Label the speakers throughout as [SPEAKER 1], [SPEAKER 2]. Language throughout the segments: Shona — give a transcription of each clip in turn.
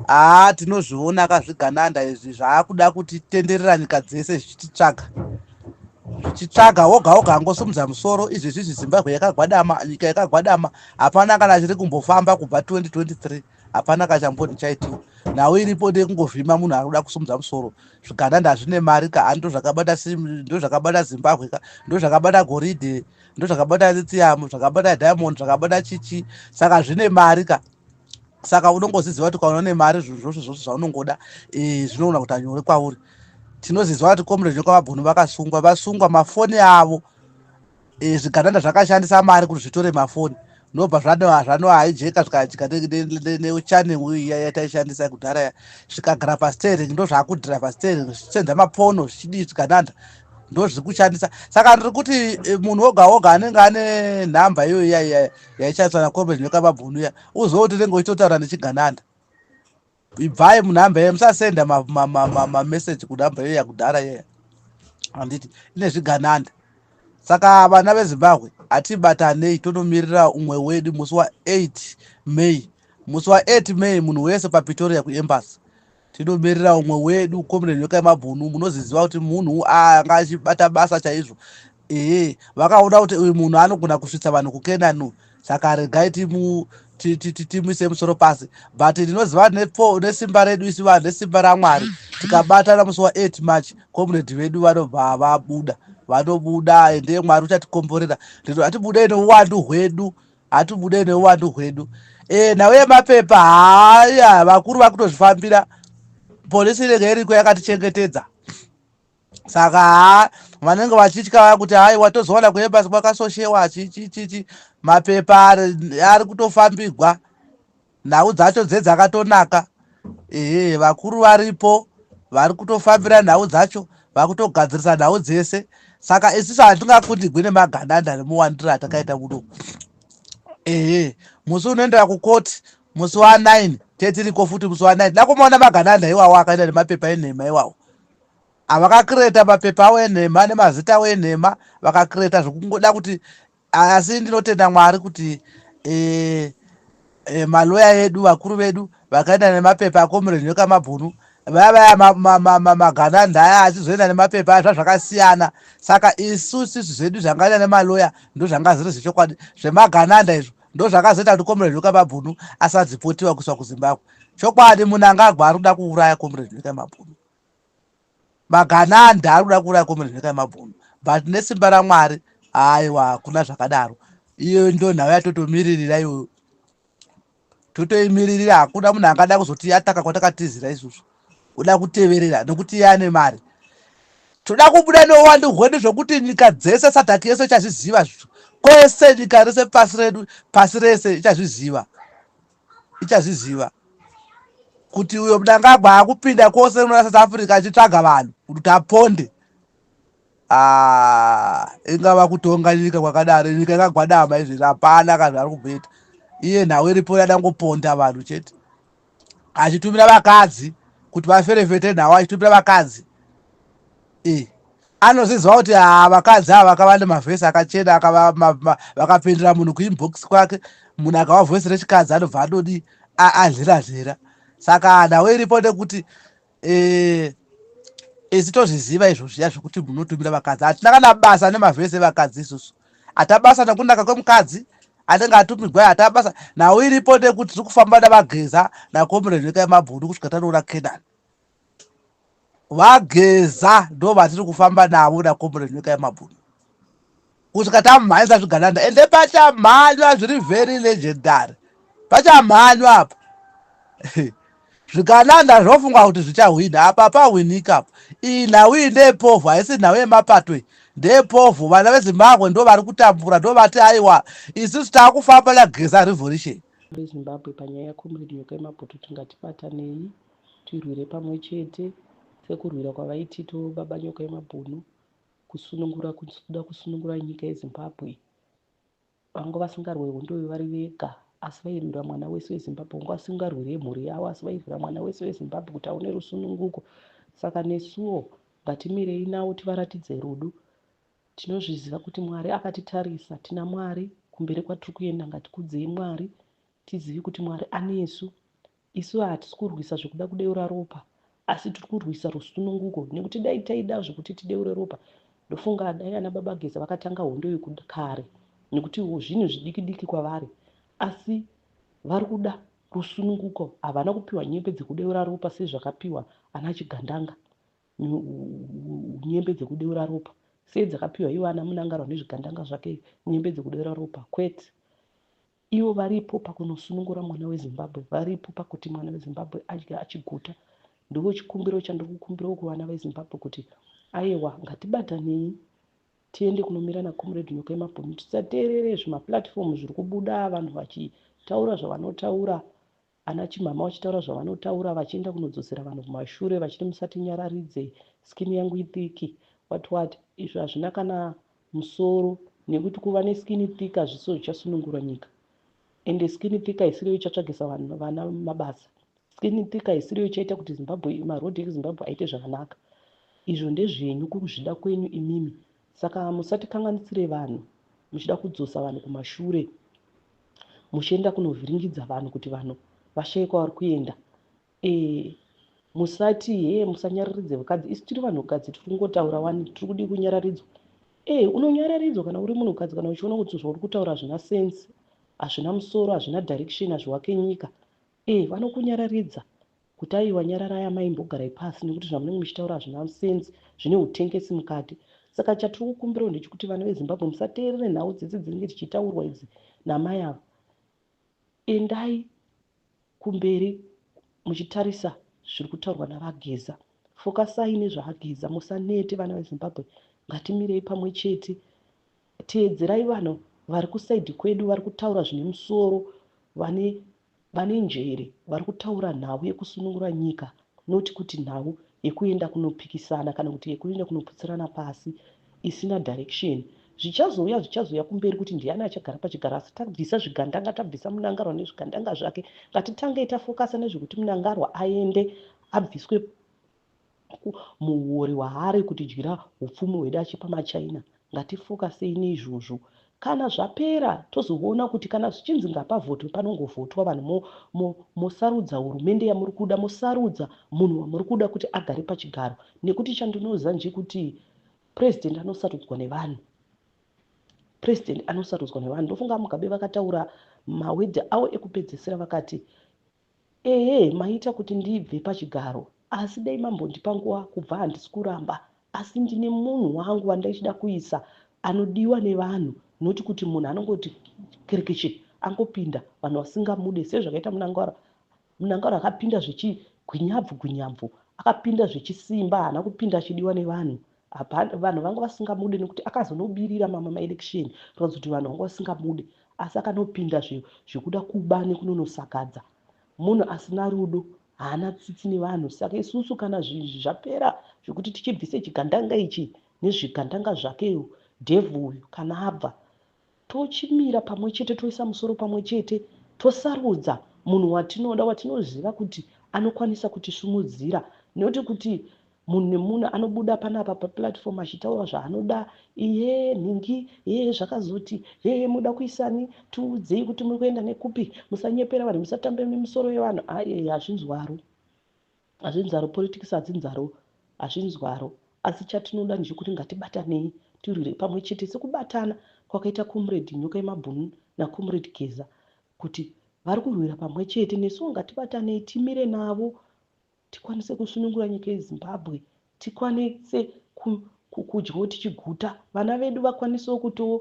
[SPEAKER 1] Haa, tinozviona kazvigananda izvi zvaakuda kutitenderera nyika dzese zvichititsvaga, zvichitsvaga woga woga angosumudza musoro. Izvezvi izvi Zimbabwe yakagwadama, nyika yakagwadama, hapana kana chiri kumbofamba kubva 2023, hapana kachamboni chaitiwa. Nhau iripo ndekungovhima munhu ari kuda kusumudza musoro. Zvigananda hazvine mari ka, ndo zvakabata, ndo zvakabata Zimbabwe ka, ndo zvakabata goridhe, ndo zvakabata lithium, zvakabata diamond, zvakabata chichi. Saka zvine mari ka. Saka unongoziziva kuti ukaona une mari, zvinhu zvose zvose zvaunongoda zvinoona kuti anyore kwauri. Tinoziziva kuti Comrade Nyoka Mabhunu vakasungwa, vasungwa mafoni avo. Zvigananda zvakashandisa mari kuti zvitore mafoni, ndobva zvanohaijeka, zvikadya nechannel iya yataishandisa kudhara, zvikagara pasteering, ndo zvakudhiraivha steering, zvichisenza mapono, zvichidii. Zvigananda ndo zviri kushandisa. Saka ndiri kuti munhu woga woga anenge ane nhamba iyoyo iya yaishandiswa naComrade Nyoka Mabhunu iya, uzive kuti unenge uchitotaura nechigananda. Ibvai munhamba iyoyo, musasenda mameseji kunhamba iyoyo yakudhara iyaya, handiti ine zvigananda. Saka vana veZimbabwe, hatibatanei tonomirira umwe wedu musi wa8 May. Musi wa8 May, munhu wese paPretoria kuembassy, tinomirira umwe wedu, Comrade Nyoka Yemabhunu. Munoziziva kuti munhu anga achibata basa chaizvo. Ehe, vakaona kuti uyu munhu anogona kusvitsa vanhu kuKenani, saka regai timuise musoro pasi. But ndinoziva nesimba redu isu vanhu, nesimba raMwari, tikabatana musi wa8 March, comrade vedu vanobva vabuda, vanobuda. Ende Mwari uchatikomborera. Hatibudei neuwandu hwedu, hatibudei neuwandu hwedu. Nhau yemapepa, haya, vakuru vakutozvifambira. Polisi inenge iriko yakatichengetedza. Saka ha, vanenge vachitya kuti haiwa, tozoona kuembassy kwakasoshewa chichichichi. Mapepa ari kutofambigwa, nhau dzacho dzedzakatonaka. Ehe, vakuru varipo vari kutofambira nhau dzacho, vakutogadzirisa nhau dzese. Saka isusu hatingakundigwi nemagananda nemuwandiro atakaita kuno. Ehe, musi unoendera kukoti, musi wa9, tetiriko futi musi wa9. Dakumaona magananda iwawo akaenda nemapepa enhema iwawo, havakakireta mapepa avo enhema nemazita avo enhema, vakakireta zvokungoda kuti. Asi ndinotenda Mwari kuti maloya edu, vakuru vedu vakaenda nemapepa aComrade Nyoka Mabhunu. Vaya vaya magananda aya achizoenda nemapepa aya, zvazvakasiyana. Saka isu sisu zvedu zvangaenda nemaloya ndo zvanga zviri zvechokwadi. Zvemagananda izvo ndo zvakazoita kuti Comrade Nyoka Mabhunu asadzipotiwa kuiswa kuZimbabwe. Chokwadi, Munangagwa ari kuda kuuraya Comrade Nyoka Mabhunu, magananda ari kuda kuuraya Comrade Nyoka Mabhunu, but nesimba raMwari, aiwa, hakuna zvakadaro. Iyo ndo nhau yatotomiririra iyoyo, totoimiririra. Hakuna munhu angada kuzoti ataka kwatakatizira isusu, uda kuteverera nekuti iye ane mari. Toda kubuda neuwandu hwedu zvokuti nyika dzese, SADC yese ichazviziva, kwese, nyika rese, pasi redu, pasi rese ichazviziva, ichazviziva kuti uyo Mnangagwa akupinda kwose muna South Africa achitsvaga vanhu kuti aponde. Ah, ingava kutonga nyika kwakadaro? Nyika yakagwadama izvezvi, hapana kana zvaari kumboita iye. Nhau iripo, yadangoponda vanhu chete, achitumira vakadzi kuti vaferefete nhau, achitumira vakadzi. Anoziziva kuti ha, vakadzi ava vakava nemavhesi akachena, vakapindira munhu kuinbox kwake, munhu akava vhesi rechikadzi, anobva adodi adlira dlira. Saka nhau iripo ndekuti isi tozviziva izvo zviya zvekuti munotumira vakadzi. Hatina kana basa nemavhesi evakadzi isusu, hatabasa nekunaka kwemukadzi anenge atumigwa, hatabasa. Nhau iripo ndekuti tiri kufamba navaGeza naComrade Nyoka Yemabhunu kusvika tanoona Kenani. VaGeza ndo vatiri kufamba navo naComrade Nyoka Yemabhunu kusvika tamhanyisa zvigananda. Ende pachamhanywa zviri very legendary, pachamhanywa apa. Zvigananda zvofunga kuti zvichahwina apa, pahwinika apa. Iyi nhau iyi ndeyepovho, haisi nhau yemapato, iyi ndeyepovho. Vana veZimbabwe ndo vari kutambura, ndo vati aiwa, isusu taakufamba naGeza revolution.
[SPEAKER 2] VeZimbabwe, panyaya yaComrade Nyoka Yemabhunu, tingatibatanei tirwire pamwe chete sekurwira kwavaitito baba Nyoka Yemabhunu kusunungura, kuda kusunungura nyika yeZimbabwe. Vanga vasingarwe hondo vari vega, asi vairwira mwana wese weZimbabwe. Vanga vasingarwire mhuri yavo, asi vairwira mwana wese weZimbabwe kuti aone rusununguko. Saka nesuwo ngatimirei navo, tivaratidze rudo. Tinozviziva kuti Mwari akatitarisa, tina Mwari kumberi kwatiri kuenda. Ngatikudzei Mwari, tizive kuti Mwari anesu. Isu hatisi kurwisa zvekuda kudeura ropa asi tiri kurwisa rusununguko nekuti dai taida zvekuti tideure ropa ndofunga dai ana baba Geza vakatanga hondo iyi kare nekuti zvinhu zvidiki diki kwavari asi vari kuda rusununguko havana kupiwa nyembe dzekudeura ropa sezvakapiwa ana Chigandanga nyembe dzekudeura ropa sei dzakapiwa ivo ana Munangarwa nezvigandanga zvake nyembe dzekudeura ropa kwete. Ivo varipo pakunosunungura mwana weZimbabwe, varipo pakuti mwana weZimbabwe adye achiguta. Ndiwo chikumbiro chandiri kukumbirawo kuvana veZimbabwe kuti aiwa ngatibatanei tiende kunomira naComrade Nyoka yemabhunu tisateerere zvimaplatform zviri kubuda vanhu vachitaura zvavanotaura ana chimhamha vachitaura zvavanotaura vachienda kunodzosera vanhu kumashure vachiti musatinyararidze skin yangu ithiki what what izvo hazvina kana musoro nekuti kuva neskin thick hazvisiwo zvichasunungura nyika ende skin thick haisiriyo ichatsvagisa vanhu vana mabasa skin thick haisiriyo ichaita kuti zimbabwe marodhi ekuzimbabwe aite zvakanaka izvo ndezvenyu kuzvida kwenyu imimi saka musatikanganisire vanhu muchida kudzosa vanhu kumashure muchienda kunovhiringidza vanhu kuti vanhu vashaye kwavari kuenda e, musati he musanyararidze vakadzi isu tiri vanhukadzi tiri kungotaura wani tiri kudii kunyararidzwa e unonyararidzwa kana uri munhukadzi kana uchiona kuti zvauri kutaura hazvina sense hazvina musoro hazvina direction hazviwake nyika e vanokunyararidza kuti aiwa nyararai amai imbogarai pasi nekuti zvamunenge muchitaura hazvina sense zvine utengesi mukati saka chatiri kukumbirawo ndechekuti vana vezimbabwe musateerere nhau dzese dzinenge dzichitaurwa idzi namai ava endai kumberi muchitarisa zviri kutaurwa navageza fokasai nezvaageza musanete vana vezimbabwe ngatimirei pamwe chete teedzerai vanhu vari kusaidhi kwedu vari kutaura zvine musoro vane vane njere vari kutaura nhau yekusunungura nyika not kuti nhau yekuenda kunopikisana kana kuti yekuenda kunoputsirana pasi isina direction zvichazouya zvichazouya kumberi kuti ndiani achagara pachigaro asi tabvisa zvigandanga tabvisa munangarwa nezvigandanga zvake ngatitangei tafokasa nezvekuti munangarwa aende abviswe muhuori hwaari kutidyira upfumi hwedu achipa machina ngatifokasei neizvozvo kana zvapera tozoona kuti kana zvichinzi ngapavhotwe panongovhotwa vanhu mosarudza hurumende yamuri kuda mosarudza munhu wamuri kuda kuti agare pachigaro nekuti chandinoziva ndechekuti purezidendi anosarudzwa nevanhu purezidendi anosarudzwa nevanhu ndofunga mugabe vakataura mawedhi avo ekupedzesera vakati Ehe maita kuti ndibve pachigaro asi dai mambondipa nguva kubva handisi kuramba asi ndine munhu wangu wandaichida kuisa anodiwa nevanhu not kuti munhu anongoti kirikishe angopinda vanhu vasingamude sezvakaita Mnangagwa. Mnangagwa akapinda zvechigwinyabvu gwinyabvu akapinda zvechisimba haana kupinda achidiwa nevanhu Hapana vanhu vanga vasingamude nekuti akazonobirira mamwe maelection kuratidza kuti vanhu vanga vasingamude asi akanopinda zvekuda kuba nekunonosakadza munhu asina rudo haana tsitsi nevanhu saka isusu kana zvinhu izvi zvapera zvekuti tichibvise chigandanga ichi nezvigandanga zvake devil uyu kana abva Tochimira pamwe chete toisa musoro pamwe chete tosarudza munhu watinoda watinoziva kuti anokwanisa kutisumudzira not kuti munhu nemunhu anobuda panapa paplatform achitaura zvaanoda iye nhingi hee zvakazoti hee muda kuisani tiudzei kuti muri kuenda nekupi musanyepera vanhu musatambe nemisoro yevanhu aye hazvinzwaro Hazvinzwaro politics hadzinzwaro hazvinzwaro asi chatinoda ndechekuti ngatibatanei tirwire pamwe chete sekubatana kwakaita comrade Nyokayemabhunu nacomrade Geza kuti vari kurwira pamwe chete nesuwo ngatibatanei timire navo tikwanise kusunungura nyika yeZimbabwe tikwanise kudyawo tichiguta vana vedu vakwanisewo kutowo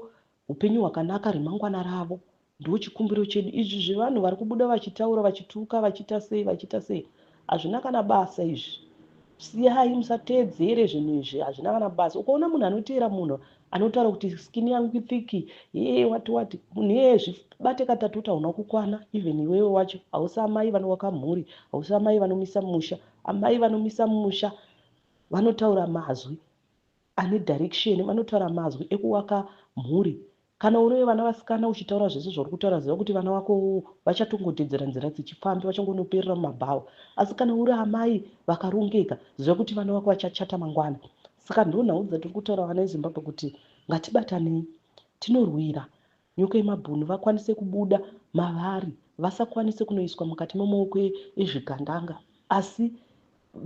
[SPEAKER 2] hupenyu hwakanaka remangwana ravo ndochikumbiro chedu izvi zvevanhu vari kubuda vachitaura vachituka vachiita sei vachiita sei hazvina kana basa izvi siyai musateedzere zvinhu izvi hazvina kana basa ukaona munhu anoteera munhu anotaura kuti skin yangu ithiki hee wati wati munhu iyeye zvibate katatu kuti hauna kukwana even iwewe wacho hausi amai vanowaka mhuri hausi amai vanomisa musha amai vanomisa musha vanotaura mazwi ane direction vanotaura mazwi ekuwaka mhuri kana uri vana vasikana uchitaura zvese zvauri kutaura ziva kuti vana vako vachatongotedzera nzira dzechipfambi vachangonoperera mumabhawa asi kana uri amai vakarongeka ziva kuti vana vako vachachata mangwana saka ndonhau dzatiri kutaura vana vezimbabwe kuti ngatibatanei tinorwira nyoka yemabhunu vakwanise kubuda mavari Vasakwanise kunoiswa mukati memaoko ezvigandanga asi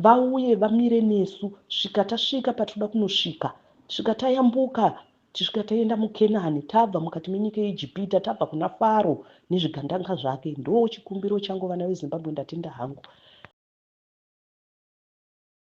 [SPEAKER 2] vauye vamire nesu svika tasvika patinoda kunosvika, svika tayambuka, tisvika taenda muKenani, tabva mukati menyika yeIjipita, tabva kuna Faro nezvigandanga zvake. Ndo chikumbiro changu vana veZimbabwe, ndatenda hangu.